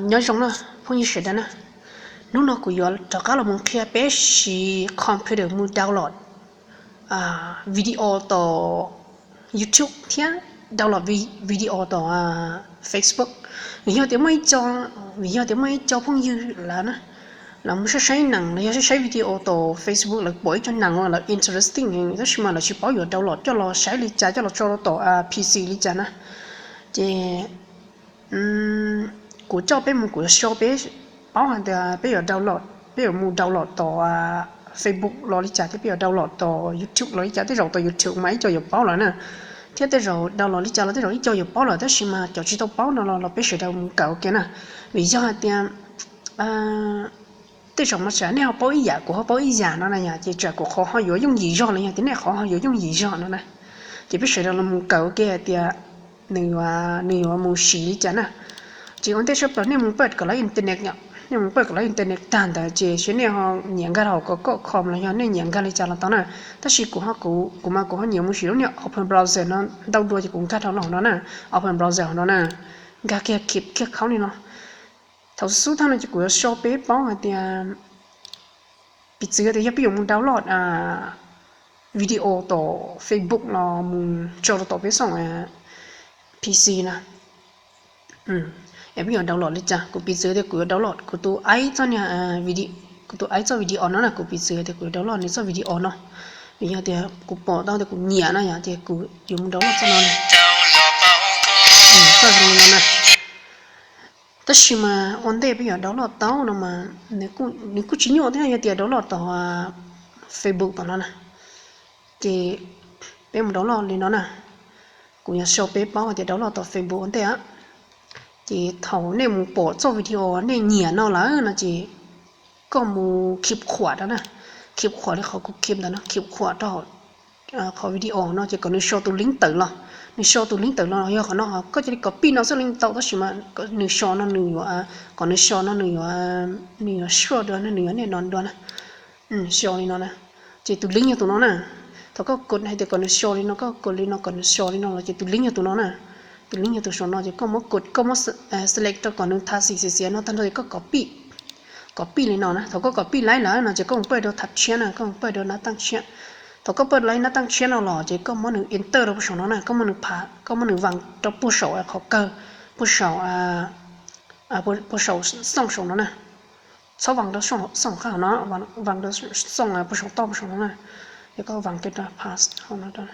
Nyob zoo na phooj ywg sawv daws na, hnub no kuv yuav rov qab los mus qhia peb siv computer mus download video tom YouTube thiab download video tom Facebook. Vim yog tias muaj ib co, vim yog tias muaj ib co phooj ywg lawv na, lawv mus saib saib nees los yog saib saib video tom Facebook, lawv pom ib co nees uas lawv interesting tab sis mas lawv tsis paub yuav download coj los saib li cas, coj los tso rau tom PC li cas na. Ces kuv coj peb mus, kuv yuav show peb paub hais tias peb yuav download, peb yuav mus download tom Facebook los li cas thiab peb yuav download tom YouTube los li cas. Tej zaum tom YouTube mas ib co yuav paub lawm na, thiab tej zaum download li cas los tej zaum ib co yuav paub lawm tab sis mas cov tsis tau paub no los los peb sawv daws mus kawm ua ke na. Vim yog hais tias tej zaum mas tsam nej ho paub ib yam kuv ho paub ib yam no na yom, ces tsam kuv qhov ho yuav yooj yim zog los yog tias nej qhov ho yuav yooj yim zog no na. Ces peb sawv daws los mus kawm ua ke hais tias nws, nws yuav mus siv li cas na. Ces ua ntej tshaj plaws nej mus pawj kom lawv internet, nej mus pawj kom lawv internet tag ntawd ces seb nej ho nyiam nkag hauv kom kom com los yog nej nyiam nkag li cas los tau na. Tab sis kuv, kuv mas kuv ho nyiam mus siv lub niag open browser no ntau dua ces kuv nkag rau hauv no na, open browser hauv no na, nkag kiag khib kiag khaub li no. Thaum xub thawj no ces kuv yuav show peb paub hais tias piv txwv tias yog peb yuav mus download video tom Facebook los mus tso rau tom peb xoo PC na. Es peb yuav download li cas? Kuv piv txwv tias kuv yuav download kuv tus aib txoj niag, kuv tus aib txoj video no na, kuv piv txwv tias kuv yuav download nws txoj video no. Vim yog tias kuv pom tau tias kuv nyiam na yom, ces kuv yuav mus download txoj no, txoj no na. Tab sis mas ua ntej peb yuav download tau no mas nws kuj tsis nyuaj thiab, yog tias download tom Facebook tom no na. Ces peb mus download li no na. Kuv yuav show peb paub hais tias download tom Facebook ua ntej. Ces thaum nej mus pom txoj video nej nyiam no lawm no ces koj mus khib khuam rau na, khib khuam li qhov kuv khib ntawd no, khib khuam rau qhov video no ces kom nws show tus link tawm los. Nws show tus link tawm los yog qhov no, koj cia li copy no xwb los tau, tab sis mas nws show no nws yuav, kom nws show no nws yuav, nws yuav sure dua, nws yuav nej no dua na. Show li no na, ces tus link yog tus no na. Thaum koj kos hais tias kom nws show li no, koj kos li no kom nws show li no los ces tus link yog tus no na. Tus link yog tus saum no ces koj muab kos, koj muab select rau kom nws tha xim xiav xiav no tag nrho ces koj copy, copy li no na. Thaum koj copy laib lawm no ces koj mus pawj rau thab tshiab na, koj mus pawj rau nab taaj tshiab. Thaum koj pawj laib nab taaj tshiab no los ces koj muab nws enter rau puag saum no na, koj muab nws pha, koj muab nws vas rau puag saum qhov kawg, puag saum, puag saum xooj saum no na. Txhob vas rau xooj qab hauv no, vas rau xooj puag saum toj puag saum no na. Ces koj vas kiag rau paste hauv no rau.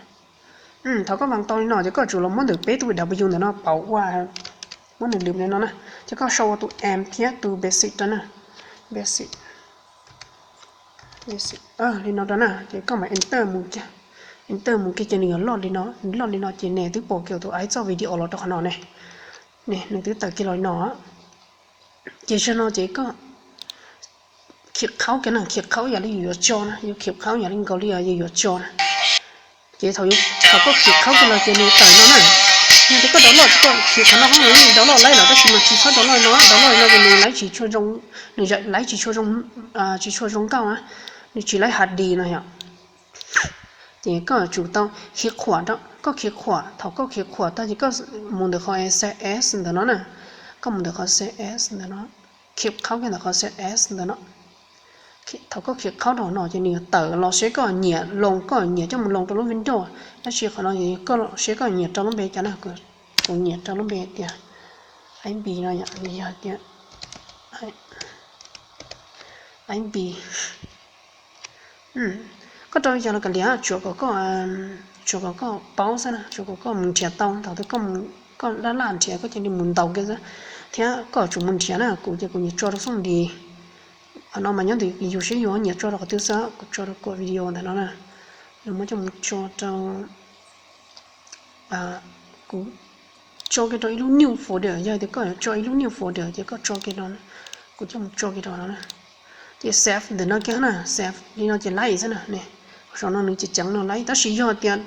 Thaum koj vas tau li no ces koj tsum los muab ntawm peb tug W ntawm no pauv ua, muab nws lwm li no na. Ces koj sau ua tus M thiab tus basic rau na, basic, basic li no rau na. Ces koj mam enter mus kiag, enter mus kiag ces nws yuav loj li no, loj li no ces nws twb pom kiag tus aib txoj video los rau qhov no ne. Ne nws twb tawm kiag los li no. Ces zaum no ces koj khib qhaub kiag na, khib qhaub yam li yus yuav tso na, yus khib qhaub yam li nkaus li yus yuav tso na. Ces thaum, thaum koj khib qhaub kiag los ces nws tawm no na. Yog tias koj download, koj khib qhov no hauv nws download laib lawm tab sis mas tsis txhob download no, download no ces nws laib tsis tshua zoo, nws laib tsis tshua zoo, tsis tshua zoo nkauj na, nws tsis laib H D no yom. Ces koj yuav tsum tau khib qhuam rau, koj khib qhuam, thaum koj khib qhuam tag ces koj mus ntawm qhov S S ntawm no na, koj mus ntawm qhov S S ntawm no, khib qhaub kiag ntawm qhov S S ntawm no. Thaum koj khib qhaub rau no ces nws yuav tawm los seb koj nyiam loos, koj nyiam coj mus loos rau lub Windows, tab sis qhov no koj seb koj nyiam rau lub npe cas na. Kuv nyiam rau lub npe tias Aib Npis no yom, yog tias Aib Npis. Koj rau li cas los kav liam, tsuav kom koj, tsuav kom koj paub xwb na, tsuav kom koj mus nrhiav tau, thaum twg koj, koj laj laj nrhiav koj cia li mus ntaus kiag xwb. Thiab koj tsum mus nrhiav na, kuv ces kuv nyiam tso rau xooj nti. Qhov no mas nyob ntawm yus seb yus nyiam tso rau qhov twg xwb, kuv tso rau kuv video ntawm no na. Nws muab coj mus tso rau, kuv tso kiag rau ib lub new folder, yog tias koj yuav tso ib lub new folder ces koj tso kiag rau, kuv coj mus tso kiag rau no na. Ces save ntawm no kiag na, save li no ces laib xwb na. Saum no nws ceev ceev no laib, tab sis yog tias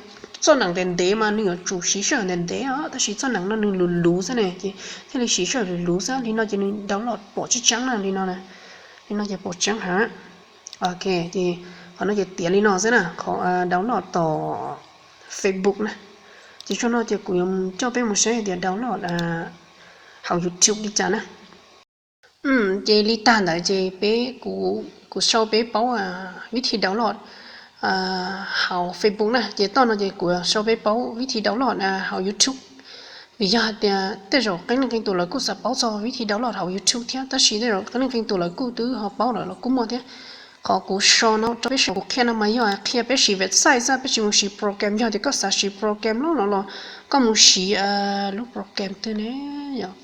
txoj nees ntev ntev mas nws yuav tsum siv sij hawm ntev ntev os, tab sis txoj nees no nws luv luv xwb ne, ces thiaj li siv sij hawm luv luv xwb. Li no ces nws download pom tseeb tseeb na, li no na, li no ces pom tseeb heev. Ok, ces qhov no ces tiav li no xwb na, qhov download tom Facebook na. Ces tso no ces kuv yuav coj peb mus saib tias download hauv YouTube li cas na. Ces li tag ntawd ces peb, kuv, kuv sau peb paub vib thi download hauv Facebook na, ces tom no ces kuv sau peb paub vib thi download hauv YouTube. Vim yog hais tias tej zaum qee leej qee tus lawv kuj xav paub txog vib thi download hauv YouTube thiab, tab sis tej zaum qee leej qee tus lawv kuj twb ho paub lawm los kuj muaj thiab. Qhov kuv sau no rau peb saib, kuv qhia no mas yog qhia peb siv website xwb, peb tsis mus siv program. Yog tias koj xav siv program loj no los koj mus siv lub program twg ne,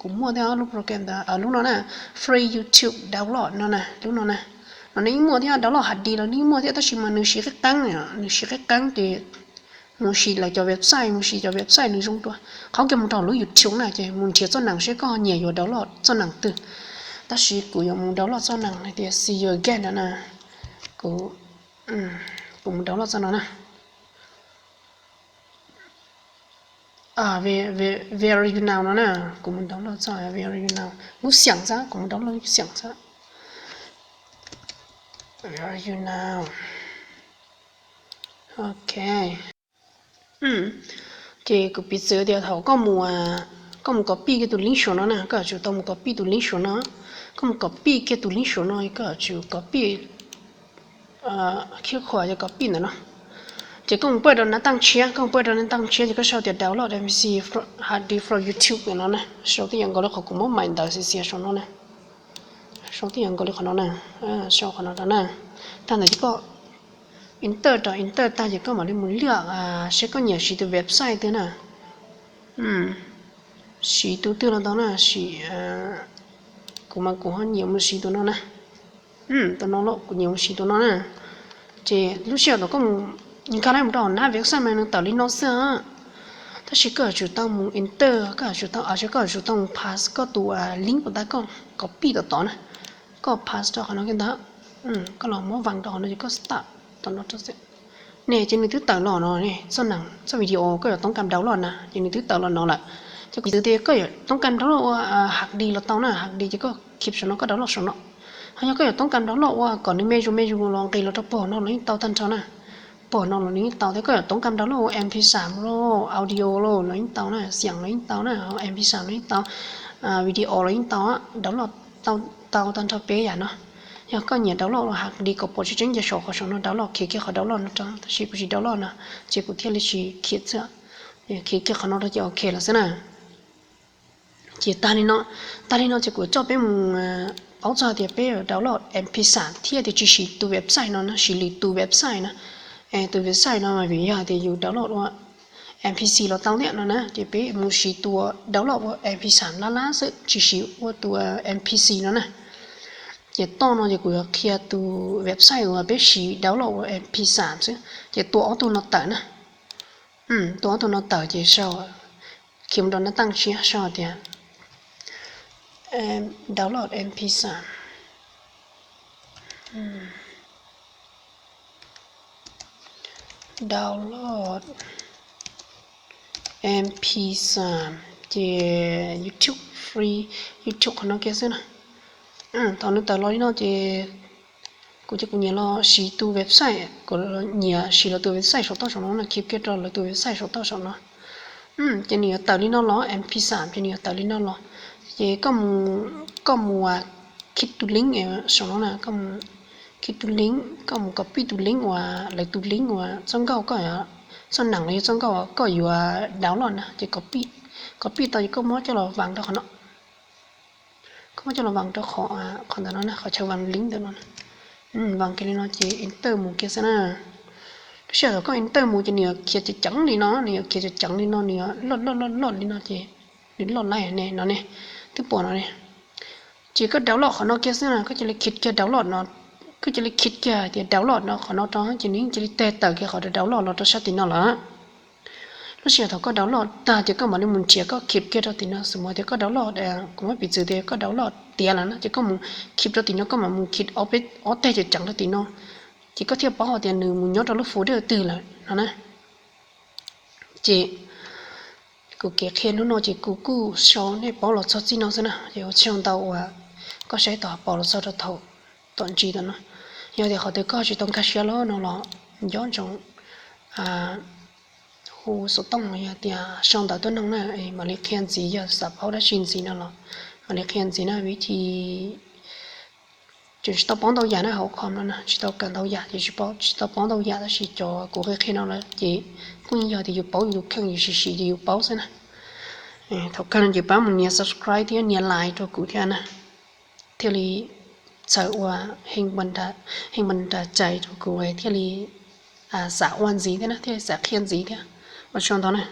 kuv muaj thiab lub program ntawd, lub no na, free YouTube download no na, lub no na. No nej yeej muaj thiab, download hard disk los nej yeej muaj thiab, tab sis mas nws siv qeeb qeeb, nws siv qeeb qeeb ces mus siv lawv cov website, mus siv cov website nws zoo dua. Qhov kiag mus rau lub YouTube na ces mus nrhiav txoj nees seb koj nyiam yuav download txoj nees twg. Tab sis kuv yuav mus download txoj nees hais tias see you again no na. Kuv, kuv mus download txoj no na. Where are you now no na, kuv mus download txoj where are you now, lub xyeem xwb, kuv mus download lub xyeem xwb. Where are you now? Ok. Ces kuv piv txwv tias thaum koj mus, koj mus copy kiag tus link saum no na, koj yuav tsum tau mus copy tus link saum no. Koj mus copy kiag tus link saum no, koj yuav tsum copy khib khuas yog copy ntawm no. Ces koj mus pab rau nab taj tshiab, koj mus pab rau nab taj tshiab ces koj sau tias download M P C hard disk from YouTube ntawm no na, sau tib yam nkaus li qhov kuv muab maim ntawv xiav xiav saum no na. Sau tib yam nkaus li qhov no na, sau qhov no rau na. Tag ntawd ces koj enter rau, enter tag ces koj mam li mus liaj seb koj nyiam siv tus website twg na. Siv tus twg los tau na, siv, kuv mas kuv ho nyiam mus siv tus no na. Tus no los kuv nyiam mus siv tus no na. Ces lub sij hawm thaum koj mus, nkag lawm mus rau nab website mas nws tawm li no xwb. Tab sis koj yuav tsum tau mus enter, koj yuav tsum tau, koj yuav tsum tau mus paste koj tus link uas tab koj copy tom tod na. Koj paste rau qhov no kiag ntag. Koj los muab vang rau qhov no ces koj start tom no rau xwb. Ne ces nws twb tawm los no, txoj nees, txoj video koj yuav toob kas download na ces nws twb tawm los no lawm. Ces kuv piv txwv tias koj yuav toob kas download ua hard disk los tau na, hard disk ces koj khib saum no koj download saum no. Ho yog koj yuav toob kas download ua kom nws me zus me zus los nqis los rau pog no los yeej tau tag nrho na. Pog no los nws yeej tau thiab, koj yuav toob kas download ua M P five los audio los los yeej tau na, xyeem los yeej tau na, M P five los yeej tau, video los yeej tau, download tau tag nrho peb yam no. Yog koj nyiam download los hard disk kom pom tseeb tseeb ces saum qhov saum no download, khiav kiag qhov download no rau, tab sis kuv tsis download no ces kuv thiaj li tsis khiav xwb. Khiav kiag qhov no rau ces ok lawm xwb na. Ces tag li no, tag li no ces kuv coj peb mus paub txog tias peb download M P five thiab tias tsis siv tus website no na, siv lwm tus website na. Tus website no mas vim yog tias yus download ua M P five los tau thiab no na, ces peb mus siv tus download ua M P five lab lab xwb, tsis siv ua tus M P five no na. Ces tom no ces kuv yuav qhia tus website uas peb siv download ua M P five xwb, ces tua ob tug no tawm na. Tua ob tug no tawm ces sau, khiav mus rau nab taj tshiab sau tias download M P five. Download M P five ces YouTube free, YouTube qhov no kiag xwb na. Thaum nws tawm los li no ces kuv ces kuv nyiam los siv tus website, kuv nyiam siv lawv tus website saum toj saum no na, khiav kiag rau lawv tus website saum toj saum no. Ces nws yuav tawm li no los, M P five ces nws yuav tawm li no los. Ces koj mus, koj mus khib tus link saum no na, koj mus khib tus link, koj mus copy tus link uas lawv tus link uas txoj nkauj koj, txoj nees los yog txoj nkauj koj yuav download na, ces copy, copy tau ces koj muab coj los vang rau qhov no. Koj muab coj los vang rau qhov, qhov ntawm no na, qhov chaw vang link ntawm no. Vang kiag li no ces enter mus kiag xwb na. Lub sij hawm thaum koj enter mus ces nws yuav khiav ceev ceev li no, nws yuav khiav ceev ceev li no, nws yuav loj loj loj loj li no ces nws loj laij ne no ne, twb pom no ne. Ces koj download qhov no kiag xwb na, koj cia li khib kiag download no, koj cia li khib kiag tias download no qhov no rau ces nws cia li teg tawm kiag qhov download los rau sab tim no lawm. Lub sij hawm thaum koj download tag ces koj mam li mus nrhiav koj khib kiag rau tim no, xws li tias koj download, kuv muab piv txwv tias koj download tiav lawm na ces koj mus khib rau tim no, koj mam mus khib ob teg ceev ceev rau tim no, ces koj thiaj paub hais tias nws mus nyob rau lub folder twg lawm no na. Ces kuv kev qhia hnub no ces kuv kuj sau nej paub los txog txij no xwb na, ces ua tsaug ntau uas koj saib tom pom los txog rau thaum tom ntsis tom no. Yog tias qhov twg koj tsis tau nkag siab lawm no los nco ntsoov hu xov tooj los yog tias sau ntawv tuaj noog na, mam li qhia ntxiv, yog xav paub dab tsi ntxiv no los mam li qhia ntxiv na, vib thi Tseem tsis tau paub ntau yam na, hauv com no na tsis tau kawm ntau yam ces tsis paub, tsis tau paub ntau yam, tab sis cov kuv qhia qhia no lawm ces kuj yog tias yus paub yus tus kheej, yus sim sim ces yus paub xwb na. Thaum kawg no ces pab mus nias subscribe thiab nias like rau kuv thiab na, thiaj li txhawm ua hee npa nra cai rau kuv thiaj li xav ua ntxiv thiab na, thiaj li xav qhia ntxiv thiab. Ua tsaug ntau na.